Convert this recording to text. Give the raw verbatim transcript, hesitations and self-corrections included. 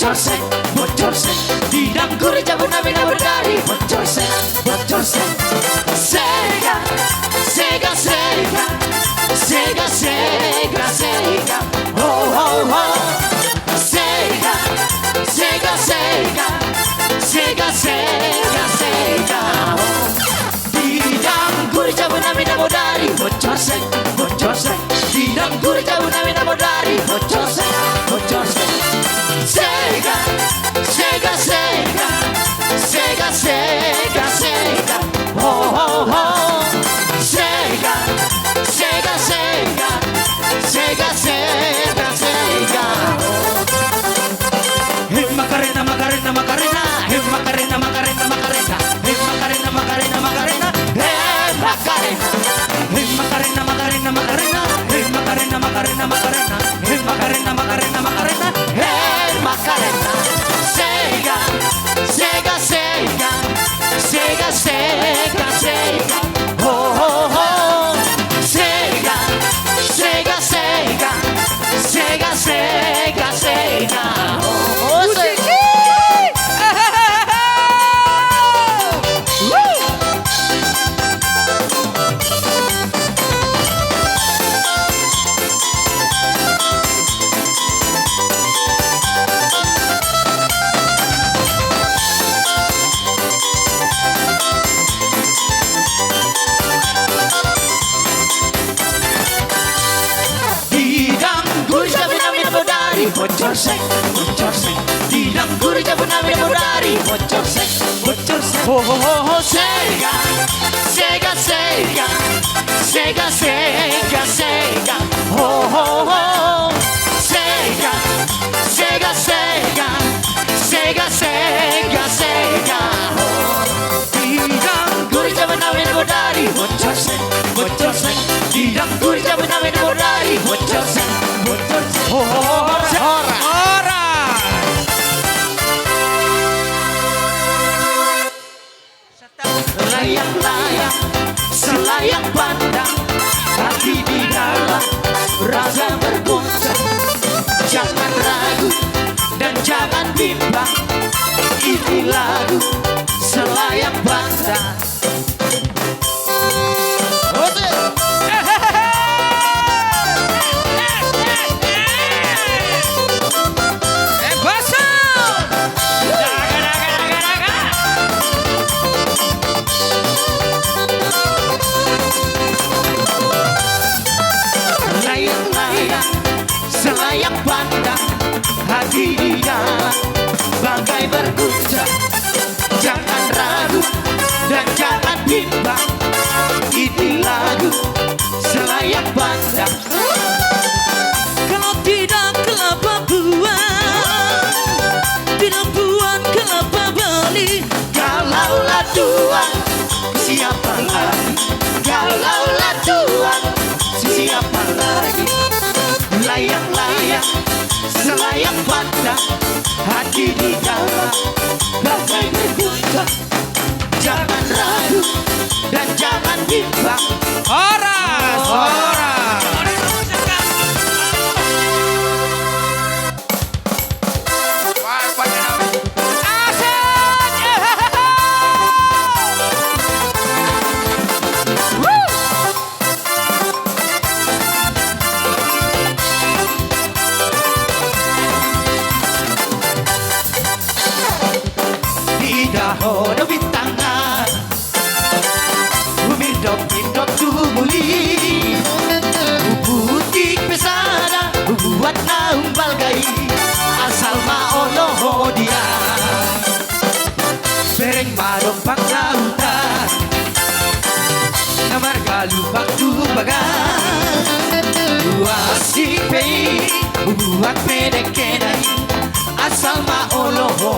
Bocor seng, bocor seng, di danggur jabu nami na bodari. Bocor seng, bocor seng. Sega, sega, sega, sega, sega, sega. Ho, ho, ho. Sega, sega, sega, sega, sega, sega, ho. Di danggur jabu nami na bodari. Bocor seng, bocor seng. Di danggur jabu nami na bodari. Bocor seng, bocor seng. Sega, sega, sega, sega, sega, sega. Ho, ho, ho. Sega, sega, sega, sega, sega, sega. He Macarena, Macarena, Macarena. He Macarena, Macarena, Macarena. He Macarena, Macarena, Macarena. He Macarena. He Macarena, Macarena, Macarena. He Macarena, Macarena, Macarena. He Macarena, Macarena, Macarena. He Macarena. Sega, sega, sega. Sega, sega, sega. Ho, ho, ho. Sega, sega, sega. Sega, sega, sega. Ho, ho, ho. Musik. Di danggur jabu nami na bodari. Bocor seng, bocor seng. Di danggur jabu nami na bodari. Bocor seng, bocor seng. Ho, ho, ho, ho. Sega, sega, sega. Sega, sega, sega. Ho, ho, ho. Sega, sega, sega. Sega, sega, sega. Ho. Di danggur jabu nami na bodari. Bocor seng, bocor seng. Di danggur jabu nami na bodari. Bocor seng, bocor seng. Ho, ho, ho, ho. Horas. Horas. Layang-layang, selayang pandang, hati di dalam rasa berguncang. Jangan ragu dan jangan bimbang, ini lagu selayang pandang. Layang-layang, selayang pandang, hati di dalam bagai berguncang. Jangan ragu dan jangan bimbang, ini lagu selayang pandang. Kalau tidak kelapa buah, tidak buat kelapa beli. Kalaulah Tuhan, siapa lagi? Kalaulah Tuhan, siapa lagi? Layang-layang, selayang pandang, hati di dalam bagai berguncang. Jangan ragu dan jangan bimbang. Horas, horas. Asik. Ida ho do bintang na humirdop-irdop tu buli. Huputik pe sada, hubuat na umbalga i, asal ma olo ho dia. Bereng ma dompak na huta, na marga lupak tu bagas. Huasing pe i, hubuat pe dengke na i, asal ma olo ho